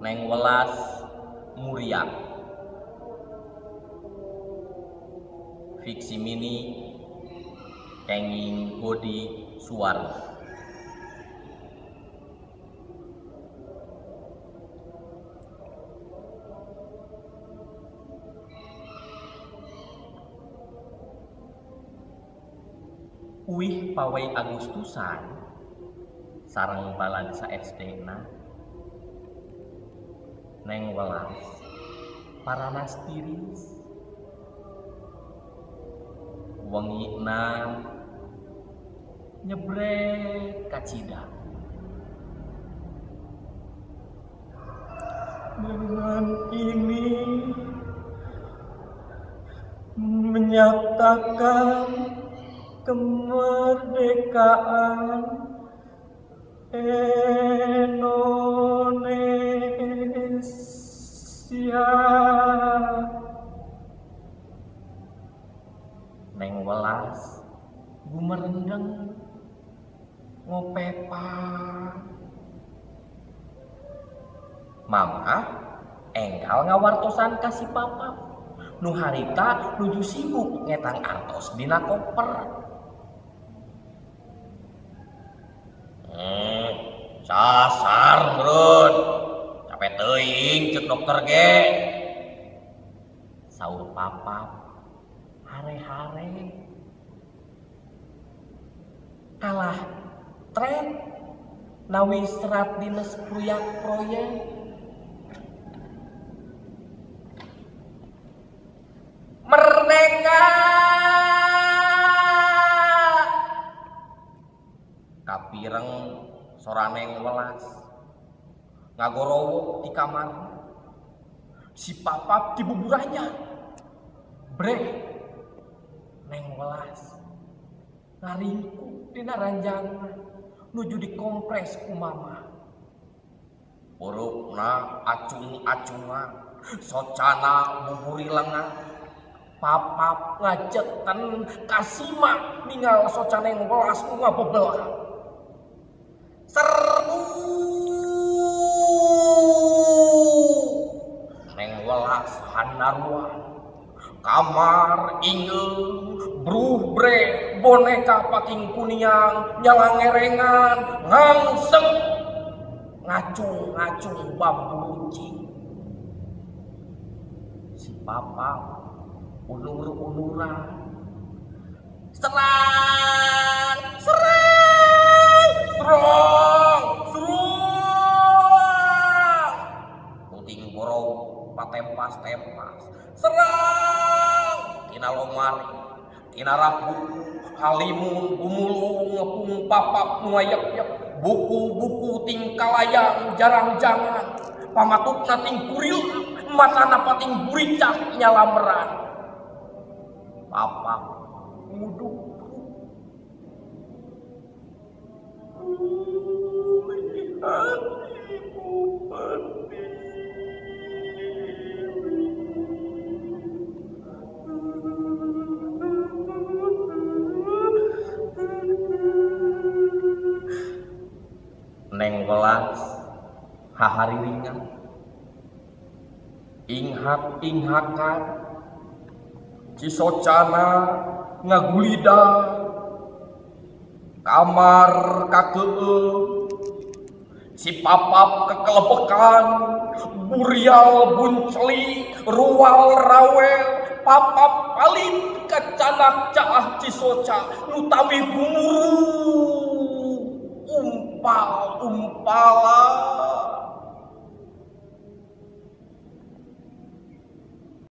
Neng Welas muriang. Fiksi mini kenging Godi Suwarno. Uih pawai Agustusan sareng balad sa SD na Neng Welas paranas tiris wengina nyebret kacida. Dengan ini menyatakan kemerdekaan Indonesia. Neng Welas gumerendeng ngopepa. Mama enggal ngawartosan ka si papa nu harita nuju sibuk ngetang artos dina koper. Sasar meureun, capek teuing ceuk dokter ge. Saur papa hare-hare. Kalah tren nawi serat dinas proyek proyek. Merdeka. Kapireng sora Neng Welas ngagorowok di kamar. Si papap dibuburannya. Bre, Neng Welas ngaringkuk dina ranjangna nuju dikompres ku mama. Purukna acung-acungan, socana buburi lengan. Papap ngajeten kasima ningal soca Neng Welas nu ngabebelah. Serbu Neng Welas hanaruan kamar ingeung bruh bre boneka pating kuniang nyalangerengan ngangseng ngacung-ngacung bambu runcing. Si papa ulur-uluran serang serang serang serang puting borong patempas-tempas serang tina lomari tina rak buku halimun gumulung ngepung papap nu ngayep-yep buku-buku tingkalayang jarang-jangan pamatukna ting kuril matana pating buricak nyalameran. Papap nguduk Melihat ibu pertiwi. Neng Welas hahariringan inghak-inghakan cisocana ngagulida kamar kakeueung si papap kekelebekan burial bunceli rual rawel papap palit kacanak caah cisoca nu tami gumuruh umpal umpalan.